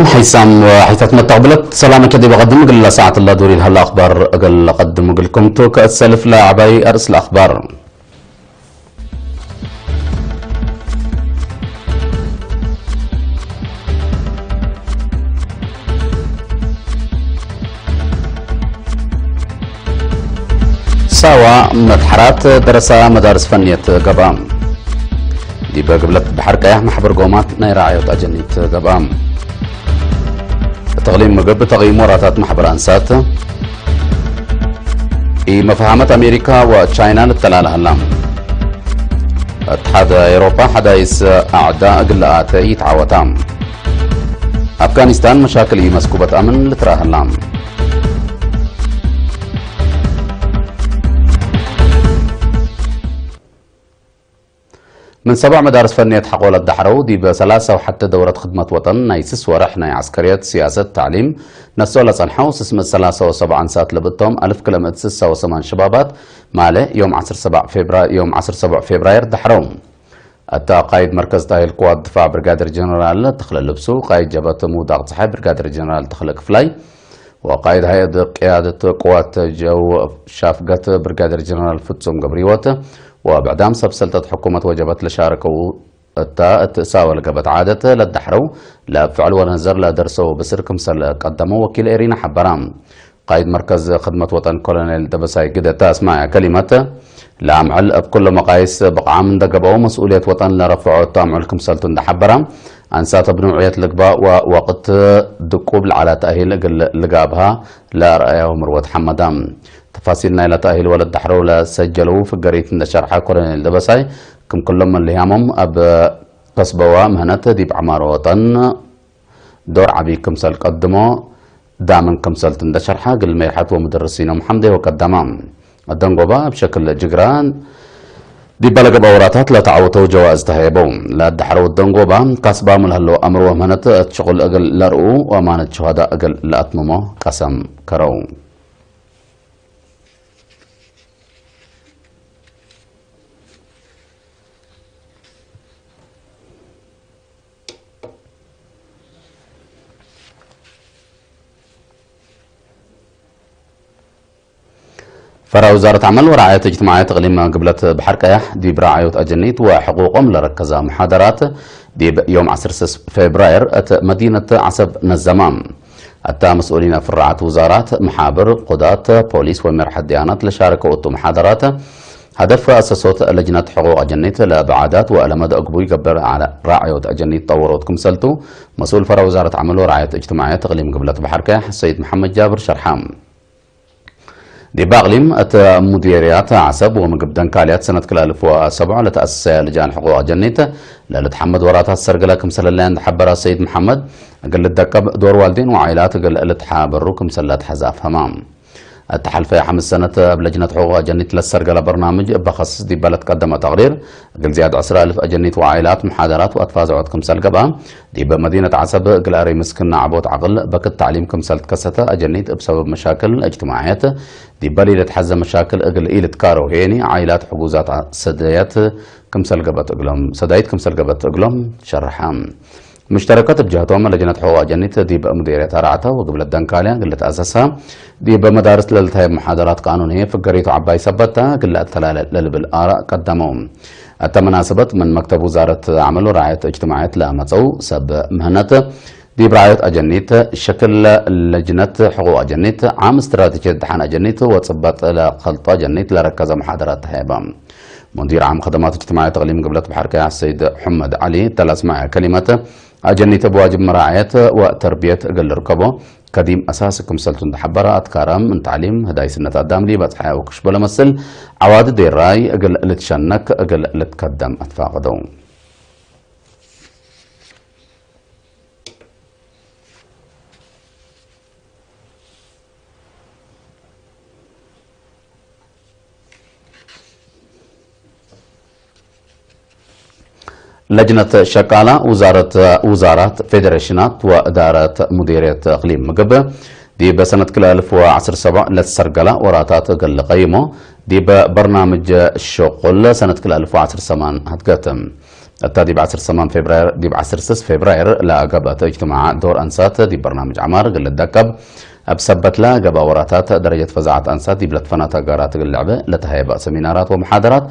حسام وحيتات متقبلت سلامك دي بقدم قل ساعة الله دوري هلا أخبار قل قدم قلكم توك السلف لا عباي أرسل أخبار. ሳዋ መትሓራት ደረሳ መዳርስ ፈንየት ገብኣ። ዲበ ግብለት ባሕር ቀያሕ ማሕበር ጎማት ናይ ራዕዮት ኣጀኒት ገብኣ። እትቕሊም ምግብ ተቒሙ ወራታት ማሕበር ኣንሳት። ኢ መፋሃመት ኣሜሪካ ወቻይና ልተላለሃላ። اتحاد أوروبا حدايس أعداء قلقات يتعاوتا. أفغانستان مشاكل يمسكو بتأمن لتراهلا. من سبع مدارس فنية حقول الدحرو دي بثلاثة وحتى دورة خدمة وطن ناي سس ورح ناي عسكرية سياسة تعليم نسولا صنحو سس من ثلاثة وسبع أنسات لبتهم ألف كلمة سسة وثمان شبابات مالي يوم عصر سبع فبراير يوم عصر سبع فبراير دحرو. التقايد مركز تاهيل قوات دفاع برقادر جنرال تخلى لبسو قايد جبهة موداق صحي برقادر جنرال تخلى كفلاي. وقائد هيئة قيادة قوات جو شافقة برقادر جنرال فتسوم قبريوت. وبعدام سبسلتة حكومة وجبت لشاركو التا التساوى لقبت عادة للدحرو لا فعل ولا نزر لا درسو بسر كمسل قدمو وكيل إيرينا حبرام. قائد مركز خدمة وطن كولونيل دبساي قدتا اسمع كلمة. لا معل بكل مقايس بقعام دقبو مسؤولية وطن لرفعو التامعو الكمسلتون دحبرام. أنسات بنوعية لقبا ووقت دقوب العلا تأهيل قل لقابها لا رأيه مروة حمدا. تفاصيل نايلة تأهيل ولد دحرو لا سجلو في قريت من الشرحة كولونيل دبساي. كم كلهم من لهامهم أب كسبوا مهنة دي بعمار وطن دور عبي كمسل قدمو دامن كمسلت اندشرحة قل ميرحت ومدرسين ومحمد وقدما الدنقوبة بشكل جقران دي بلغ بوراتات لا تعوتو جوائز تهيبو لا دحرو الدنقوبة كاسبا ملهلو أمر ومهنة تشغل أقل لرؤو وأمانة شهداء أقل لأتممو قسم كرو. ፈራ ውዛረት ዓመል ወራዓየት እጅትማዓየት እቕሊም ግብለት ባሕር ቀያሕ ዲብ ራዓዮት ኣጀኒት ወሕቑቆም ለረከዛ መሓደራት ዲብ ዮም ዓሰርተ ሰስ ፌብራየር እት መዲነት ዓሰብ ነዘማ። ኣታ መስኡሊን ፍራዓት ውዛራት፣ መሓብር፣ ቁዳት፣ ፖሊስ ወመርሐት ዲያናት ለሻረከው እቱ መሓደራት፣ ሀደፍ አሰሶት ለጅነት ሕቁቅ አጀኒት ለበዓዳት ወለመድ እግቡ ይገብር ራዕዮት አጀኒት ጠወሮት ክምሰልቱ መስኡል ፈረ ወዛረት ዓመል ወራዕየት እጅትማዕየት እቅሊም ግብለት ባሕርከ ሰይድ መሐመድ ጃብር ሸርሓ። ዲብ አቅሊም እት ሙዲርያት ዓሰብ ወምግብ ደንካልያት ሰነት ክላልፍ ወሰብዖ ለተአሰሰያ ልጃን ሕቁቅ አጀኒት ለልትሐመድ ወራታት ሰርግለ ክምሰለለያን ዝሓበራ ሰይድ መሐመድ እግል ልደቀብ ዶር ዋልዴን ወዓይላት እግል ልትሓበሩ ክምሰለ ትሐዝ አፍሀማ። እተሐልፈ ሐምስ ሰነት እብ ለጅነት ሕቁቅ አጀኒት ለሰርገለ በርናምጅ እበ ከስስ ዲበ ለትቀደመ ተቅሪር፣ እግል ዝያድ ዕስራ እልፍ አጀኒት ወዓይላት፣ መሓደራት ወአትፋዘዖት ክምሰል ገብአ፣ ዲበ መዲነት ዓሰብ እግል አረይ ምስክና ዐቦት ዐቅል በክት ተዕሊም ክምሰል ትከሰተ አጀኒት እብ ሰበብ መሻክል እጅትማዕየት፣ ዲበ ለኢለትሐዘ መሻክል እግል ኢልትካረው ሄኒ ዓይላት ሕጉዛት ሰደየት ክምሰል ገበት እግሎም፣ ሰዳይት ክምሰል ገበት እግሎም ሸርሐ። ሙሽተረከት እብ ጀህቶም ለጅነት ሕቁቅ አጀኒት ዲብ ሙዲርየት አርዓታ ወግብለት ደንካልያ ግልት አሰሳ ዲብ መዳርስ ለልትሀየብ መሓደራት ቃኑን ህዬ ፍገሪቱ ዐባይ ሰበታ ግለ አተላለ ለልብል አራእ ቀደመው። እተ መናሰበት ምን መክተብ ውዛረት አመል ወራዕየት እጅትማዕየት ለአመጸው ሰብ ምህነት ዲብ ራዕዮት አጀኒት ሸክል ለጅነት ሕቁቅ አጀኒት ዓም እስትራቴጂየት ደሓን አጀኒት ወጽበጥ ለከልጦ አጀኒት ለረከዘ መሓደራት ተሀየበ። ሙዲር ዓም ከደማት እጅትማዕየት እቅሊም ግብለት ባሕር ቀያሕ ሰይድ ሑመድ ዐሊ እተ ለአስመዐ ከሊመት፣ አጀኒት እብ ዋጅብ መራዕየት ወተርብየት እግል ልርከቦ ከዲም አሳሲ ክምሰልቱ እንተሐበረ፣ አትካረ ምን ተዕሊም፣ ህዳይ ስነት አዳም ሊበጽሐ ወክሽቦ ለመስል ዐዋዲ ዴራይ እግል ልትሸነክ እግል ልትከደም አትፋቀደው። ለጅነት ሸቃላ ውዛረት ውዛራት ፌዴሬሽናት ወእዳረት ሙዲርየት እቅሊም ምግብ ዲብ ሰነት ክልኤ እልፍ ወዐስር ሰብዕ ለትሰርገላ ወራታት እግል ልቀይሞ ዲብ በርናምጅ ሽቁል ሰነት ክልኤ እልፍ ወዐስር ሰማን ሀድገት። እታ ዲብ ዓሰርተ ሰማን ፌብራየር ዲብ ዓሰርተ ስስ ፌብራየር ለገብአተ እጅትማዕ ዶር አንሳት ዲብ በርናምጅ ዐማር ግልት ደቀብ እብ ሰበትላ ገባ ወራታት ደረጀት ፈዛዓት አንሳት ዲብ ለትፈናት አጋራት ግልዕበ ለተሃየበ ሰሚናራት ወመሓደራት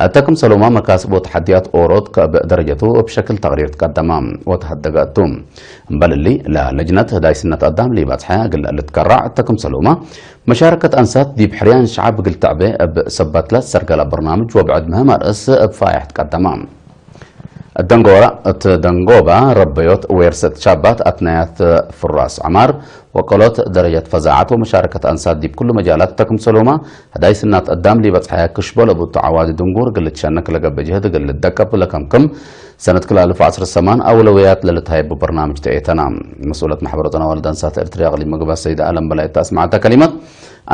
እተ ክምሰሉማ መካስብ ወተሓድያት ኦሮት ከእብ ደረጀቱ እብ ሸክል ተቅሪር ትቀደማ ወተሃደገ እቱ። እምበል እሊ ለለጅነት ህዳይስነት አዳም ሊባጽሐ ግል ልትከራዕ እተ ክምሰሉማ መሻረከት አንሳት ዲብ ሕርያን ሸዓብ ግልተዕበ እብ ሰባትላት ሰርገላ በርናምጅ ወብዕድ ምህመ ርእስ እብ ፋያሕ ትቀደማ። እደንጎራ እት ደንጎባ ረበዮት ዌርሰት ሻባት አትናያት ፍራስ ዐማር ወቀሎት ደረጃት ፈዛዓት ወመሻረከት አንሳት ዲብ ኩሉ መጃላት ተክምሰሎማ ህዳይ ስናት እዳም ሊበጽሐያ ክሽቦ ለብቱ ዓዋዲ ድንጉር ግልት ሸነክ ለገበ ጅህድ ግልት ደቀብ ለከምክም ሰነት ክላልፍ ዓስር ሰማን አውለውያት ለልትሃየቡ በርናምጅ ተኤተና። መስኡለት ማሕበረ ጸናዋል ዳንሳት ኤርትርያ ቅሊም ምግባስ ሰይድ አለም በላይ ተስማዕተ ከሊመት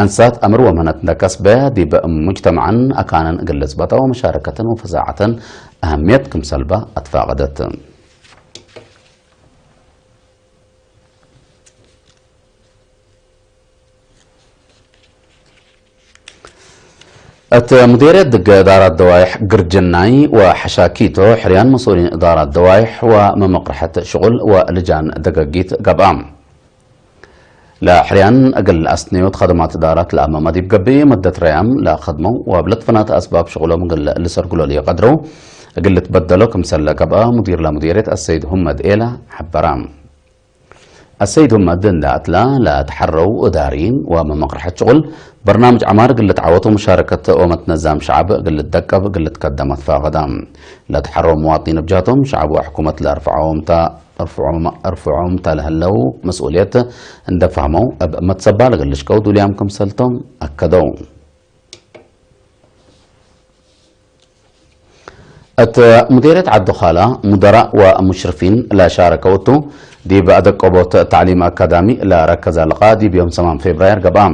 አንሳት አምር ወምህነት እንደከስበ ዲብ ሙጅተማዕን አካነን እግል ጽበጣ ወመሻረከተን ወፈዛዓተን አህምየት ክምሰልባ አትፋቀደት። እት ሙዴርየት ድገ እዳራት ደዋይሕ ግርጅናይ ወሐሻኪቶ ሕርያን መስኡሊን እዳራት ደዋይሕ ወመመቅርሐት ሽቁል ወልጃን ደገጊት ገብአ። ለሕርያን እግል አስትንዮት ኸድማት እዳራት ለአመመ ዲብ ገብእ መደት ረያም ለኸድመው ወብለትፈናት አስባብ ሽቁሎም እግል ልሰርጉሎ ልየቀድረው እግል ልትበደሎ ክምሰለ ገብአ ሙዲር ለሙዴርየት አሰይድ ሁመድ ኤላ ሐበራ። አሰይድ ሁመድ እንዳ አትላ ለተሐረው እዳሪን ወመመቅርሐት ሽቁል በርናምጅ ዐማር ግልት ዓወት ወመሻረከት ወመትነዛም ሸዓብ ግልት ደቀብ ግልት ከደም አትፋቀዳ። ለተሐረው መዋጢን ብጃቶም ሸዓብ ወሕኩመት ለአርፍዖምታ እርፍዖም እርፍዖምታ ለህለው መስኡልየት እንደ ፈህመው እብ መትሰባ ለግልሽቀው ዱልያም ክምሰልቶም አከደው። እት ሙዴርየት ዓዲ ኻላ ሙደራእ ወሙሽርፊን ለሻረከው እቱ ዲብ አደቀቦት ተዕሊም አካዳሚ ለረከዘ ልቃ ዲብ ዮም ሰማን ፌብራየር ገብአ።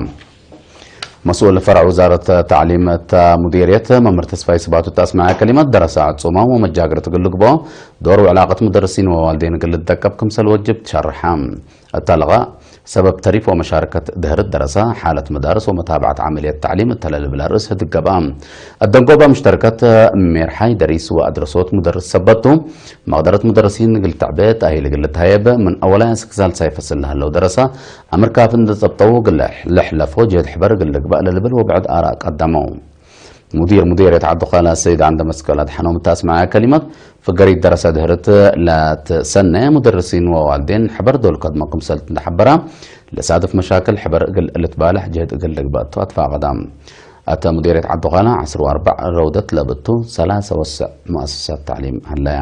መስኡል ፈረዕ ውዛረት ተዕሊም እታ ሙዴርየት መምህር ተስፋይ ስባቱ ተስማዐ ከሊመት ደረሰ ዕጹማ ወመጃግርት እግል ልግብኦ ዶር ወዕላቀት ሙደርሲን ወዋልዴን እግል ልደቀብ ክምሰል ወጅብ ትሸርሐ። እታ ለቃ ሰበብ ተሪፍ ወመሻርከት ድህርት ደረሳ፣ ሓለት መዳርስ ወመታብዐት ዓመልየት ተዕሊም እተ ለልብል አርእስ ህድግ ገብአ። አደንጎባ ምሽተርከት ሜርሓይ ደሪስ ወአድረሶት ሙደርስ ሰበቱ፣ መቅደረት ሙደርሲን እግል ተዕበ፣ ተአሂል እግል ልትሃየብ፣ ምን አወላይ እስክ ሳልሳይ ፈስል ለሀለው ደረሳ፣ አምር ካፍ እንደ ጸብጠው እግል ለሕለፎ ጀህድ ሕበር እግል ልግባእ ለልብል ወብዕድ አራእ ቀደመው። ሙዲር ሙዴርየት ዓዲ ኻላ ሰይድ ዓንደ መስቀል አድሓኖም እተ አስማዐ ከሊመት፣ ፍገሪት ደረሰ ድህርት ለትሰነ ሙደርሲን ወዋልዴን ሕበር ዶል ከድሞ ክምሰልት እንደሐበራ፣ ለሳድፍ መሻክል ሕበር እግል ልትባልሕ ጅህድ እግል ልግበእቱ አትፋቀዳ። አተ ሙዴርየት ዓዲ ኻላ ዐስር ወአርባዕ ረውደት ለብቱ ሰላሰ ወሰዕ ሙአሰሳት ተዕሊም ሀለያ።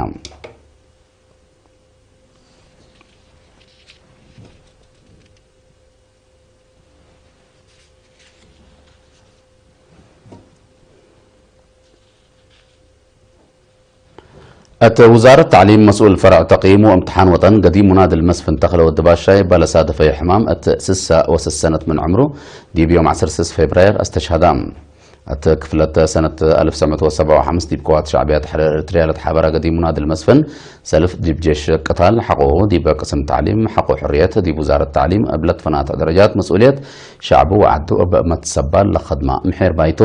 እት ውዛረት ተዕሊም መስኡል ፈረዕ ተቂም ወእምትሓን ወጠን ገዲም ሙናድል መስፍን ተኽለ ወዲ ባሻይ ባለሳደፈዮ ሕማም እት ስሳ ወስስ ሰነት ምን ዕምሩ ዲብ ዮም ዐስር ስስ ፌብራየር አስተሽሃዳ። እት ክፍለት ሰነት አልፍ ሰመት ወሰባ ወሐምስ ዲብ ቅዋት ሻዕብያ ተሕሪር ኤርትርያ ለትሓበራ ገዲም ሙናድል መስፍን ሰልፍ ዲብ ጄሽ ቅታል ሐቆሁ ዲብ ቅስም ተዕሊም ሐቆ ሕርየት ዲብ ውዛረት ተዕሊም እብ ለትፈናተ ደረጃት መስኡልየት ሻዕቡ ወዓዱ እብ መትሰባል ለኸድማ ምሒር ባይቱ።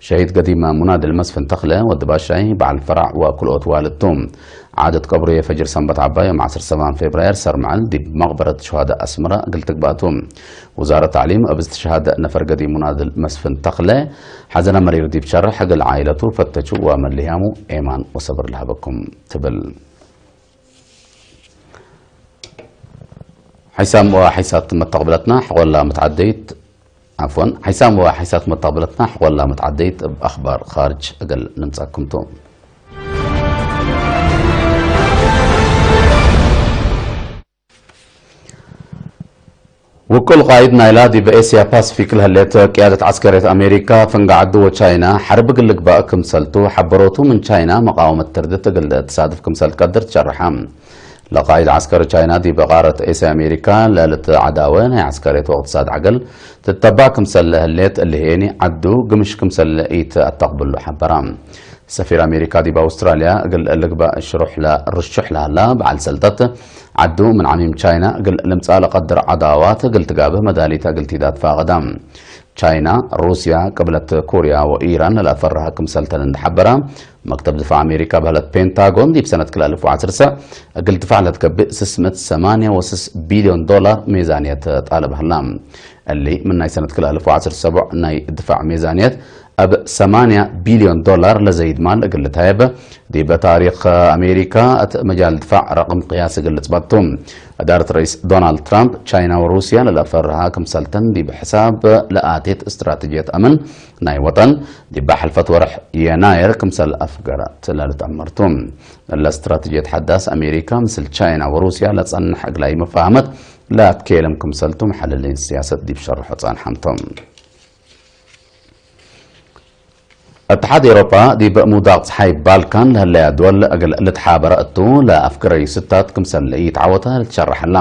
ሸሂድ ገዲም ሙናድል መስፍን ተኽለ ወዲ ባሻይ በዓል ፈራዕ ወክልኦት ዋልድቱ። ዓደት ቀብሩ የፈጅር ሰንበት ዓባይ ዮም ዐስር ሰባን ፌብራየር ሰርምዓል ዲብ መቅበረት ሸሃዳ አስመራ እግል ትግባእቱ። ውዛረት ተዕሊም እብ ዝተሸሃደ ነፈር ገዲም ሙናድል መስፍን ተኽለ ሐዘነ መሪር ዲብ ሸርሕ እግል ዓኢለቱ ፈተቹ ወመልህያሙ ኤማን ወሰብር ለሀበኩም ትብል። ሓይሳም ወሓይሳት መተቕብለትና ሕቆላ መትዓደይት ዓፍወን ሓይሳም ወሓይሳት መተቕብለትና ሕቆላ መትዓደይት እብ ኣኽባር ኻርጅ እግል ንምጻኩምቱ። ውቁል ቃይድ ናይላ ዲብ ኤስያ ፓስፊክ ለህሌት ቅያደት ዐስከርየት ኣሜሪካ፣ ፈንጋ ዓዲ ወቻይና ሐርብ እግል ልግባእ ክምሰልቱ ሐበሮቱ፣ ምን ቻይና መቃወመት ትርድት እግል ትሳድፍ ክምሰል ትቀድር ትሸርሐ። ለቃይድ ዐስከር ቻይና ዲብ ቃረት ኤስያ ኣሜሪካ ለልትዓዳወ ናይ ዐስከርየት ወእቅትሳድ ዐገል ትተባዕ ክምሰል ለህሌት እሊ ሄኒ ዓዱ ግምሽ ክምሰል ኢተአተቅብሉ ሐበራ። ሰፊር ኣሜሪካ ዲብ ኣውስትራልያ እግል ልግባእ ሽሩሕ ለ-፣ ርሹሕ ለሀላ በዓል ሰልጠት ዓዱ፣ ምን ዓሚም ቻይና እግል ልምጻእ ለቀድር ዓዳዋት እግል ትጋብህ መዳሊት እግል ቲዳ ትፋቀዳ። ቻይና፣ ሩስያ፣ ቅብለት ኮርያ ወኢራን ለፈራሃ ክምሰልተን እንደሓበራ መክተብ ድፋዕ ኣሜሪካ በህለት ፔንታጎን ዲብ ሰነት ክላልፉ ዓስር ሰዕ እግል ድፋዕ ለትገብእ ስስምት ሰማንያ ወስስ ቢልዮን ዶላር ሜዛንየት ጣልብ ህላ። እሊ ምን ናይ ሰነት ክላልፉ ዓስር ሰቡዕ ናይ ድፋዕ ሜዛንየት ኣብ ሰማንያ ቢልዮን ዶላር ለዘይድ ማል እግል ልታየብ ዲበ ታሪኽ ኣሜሪካ እቲ መጃል ድፋዕ ረቕም ቅያስ እግል ልጽበቱ። እዳረት ረኢስ ዶናልድ ትራምፕ ቻይና ወሩስያ ለለፈርሃ ክምሰልተን ዲብ ሕሳብ ለኣቴት እስትራተጅየት ኣምን ናይ ወጠን ዲባ ሕልፈት ወርሕ የናየር ክምሰል ኣፍገራት ለልትኣመርቱ። ለስትራተጅየት ሓዳስ ኣሜሪካ ምስል ቻይና ወሩስያ ለጸንሕ እግላይ መፋህመት ለኣትኬልም ክምሰልቱ መሓለሊን ስያሰት ዲብ ሸርሖ ጸንሓምቶም። እትሓድ ኤውሮጳ ዲብ ምውዳቕ ጸሓይ ባልካን ለህለያ ድወል እግል ልትሓበረ እቱ ለኣፍግረዩ ስታት ክምሰል ይትዓወታ ልትሸርሐላ።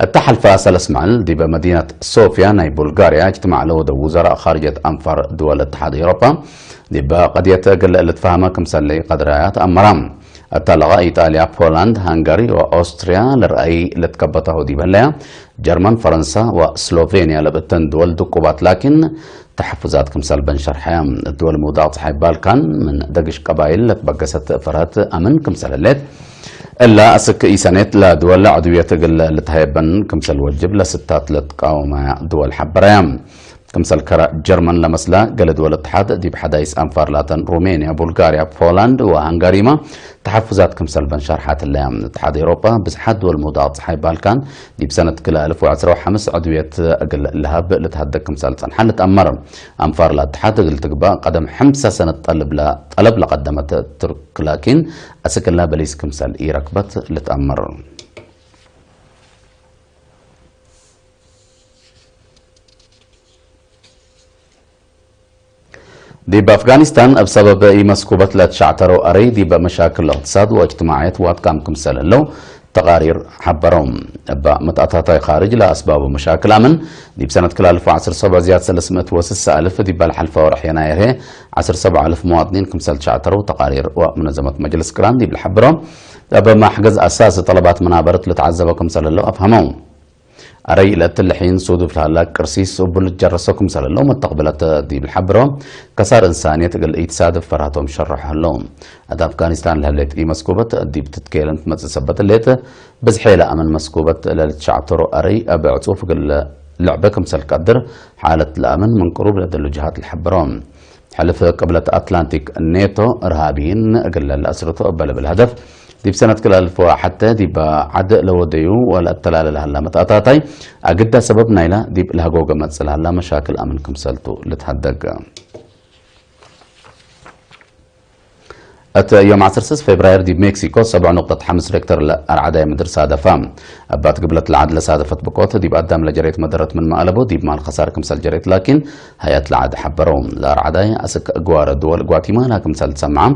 እታ ሓልፋ ሰለስ መዓል ዲብ መዲናት ሶፊያ ናይ ቡልጋርያ እጅትማዕ ለወደ ውዘራእ ኻርጀት ኣንፋር ድወል እትሓድ ኤውሮጳ ዲብ ቀድየት እግል ልትፋህመ ክምሰል ቀድራያ ተኣመራ። እታ ለቓ ኢጣልያ፣ ፖላንድ፣ ሃንጋሪ ወኦስትርያ ለርኣይ ልትከበታሁ ዲብ ህለያ ጀርመን፣ ፈረንሳ ወስሎቬንያ ለብእተን ድወል ድቁባት ላኪን ተሓፉዛት ክምሰል በን ሸርሐያ። እድወል ምውዳቕ ጸሓይ ባልካን ምን ደግሽ ቀባይል ለትበገሰት ፈርሀት ኣምን ክምሰል ህሌት እላ ኣስክ ኢሰኔት ለድወል ዕድውየት እግል ልትሃየበን ክምሰል ወጅብ ለስታት ለትቃወማያ ድወል ሓበራያ። ክምሰል ከራ ጀርመን ለመስላ ገለ ድወል እትሓድ ዲብ ሓዳይስ ኣንፋር ላተን ሩሜንያ፣ ቡልጋርያ፣ ፖላንድ ወሃንጋሪማ ተሓፉዛት ክምሰል በን ሸርሓት እለያ። እትሓድ ኤውሮጳ ብዝሓት ድወል ምውዳቕ ጸሓይ ባልካን ዲብ ሰነት ክልተ ኣልፍ ወዕስራ ወሓምስ ዕድውየት እግል ለሃብ ልትሃደግ ክምሰል ጸንሓ ልትኣመር። ኣንፋር ላትሓድ እግል ትግባእ ቀደም ሓምሳ ሰነት ጠልብ ለ-፣ ጠለብ ለቀደመት ቱርክ ላኪን ኣስክላ በሊስ ክምሰል ኢረክበት ልትኣመር። ዲብ ኣፍጋኒስታን እብ ሰበብ ኢመስኩበት ለትሻዕተረው ኣረይ ዲብ መሻክል እቅትሳድ ወእጅትማዕየት ዋትካም ክምሰል እለው ተቃሪር ሓበረው። እባ መትኣታታይ ኻርጅ ለኣስባቡ መሻክል ኣምን ዲብ ሰነት ክላልፎ ዓስር ሰብዕ ዝያድ ሰለስምእት ወስሳ ኣልፍ ዲብ ባልሓልፋ ወርሕ የናየር ሄ ዓስር ሰብዕ ኣልፍ መዋጥኒን ክምሰል ትሻዕተረው ተቃሪር ወሙነዘመት መጅልስ ቅራን ዲብ ልሓብሮ እብ ማሕገዝ ኣሳሲ ጠለባት መናበርት ልትዓዘበ ክምሰል እለው ኣፍሃመው። ኣረይ ለትልሒን ሱዱፍ ለሃላ ቅርሲስ እቡ ልትጀረሶ ክምሰል እለው መተቅብለት ዲብ ልሓብሮ ከሳር እንሳንየት እግል ኢትሳድፍ ፈርሃቶም ሸርሖ ህለው። ኣቲ ኣፍጋኒስታን ለህሌት ኢመስኩበት ዲብ ትትኬልን ትመጽእ ሰበት ሌት ብዝሐ ለኣምን መስኩበት ለልትሻዕተሮ ኣረይ ኣብ ዕጹፍ እግል ልዕበ ክምሰል ቀድር ሓለት ለኣምን ምን ቅሩብ ለደሉ ጅሃት ልሓብሮ። ሕልፍ ቅብለት ኣትላንቲክ ኔቶ እርሃቢን እግል ለኣስርቶ እበ ልብል ሀደፍ ዲብ ሰነት ክላልፎ ሓተ ዲብ ዓድ ለወደዩ ወለአተላለ ለሃላ መትኣታታይ ኣግዳ ሰበብ ናይላ ዲብ ለሃጎገ መጽእ ለሃላ መሻክል ኣምን ክምሰልቱ ልትሃደግ። እቲ ዮም ዓሰርተ ሰለስተ ፌብራይር ዲብ ሜክሲኮ ሰብዑ ነቁጠት ሓምስ ሬክተር ለኣርዓዳይ ምድር ሳደፋ። እባት ግብለት ለዓድ ለሳደፈት ብቆት ዲብ ኣዳም ለጀሬት መደረት ምን ማእለቦ ዲብ ማል ከሳር ክምሰል ጀሬት ላኪን ሃያት ለዓድ ሓበረው። ለኣርዓዳይ ኣስክ እግዋረ ድወል ጓቲማላ ክምሰል ትሰምዓ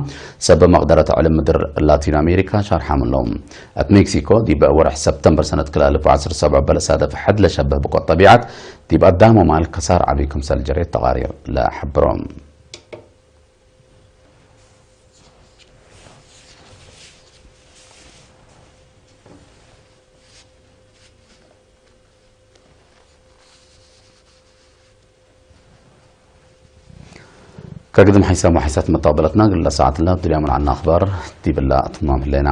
ሰብ መቅደረት ዕልም ምድር ላቲን ኣሜሪካ ሻርሓም ኣለዉ። ኣት ሜክሲኮ ዲብ ወርሕ ሰፕተምበር ሰነት ክላልፎ ዓሰርተ ሰብዓ በለሳደፍ ሕድ ለሸብህ ብቆት ጠቢዓት ዲብ ኣዳሞ ማል ከሳር ዓብይ ክምሰል ጀሬት ተቃሪር ለሕብሮም። ከግድም ሓይሳም ወሓይሳት መተቕበለትና ግለ ሰዓትና ብድልያ መልዓና ኣኽባር ዲብላ ትማም ህሌና።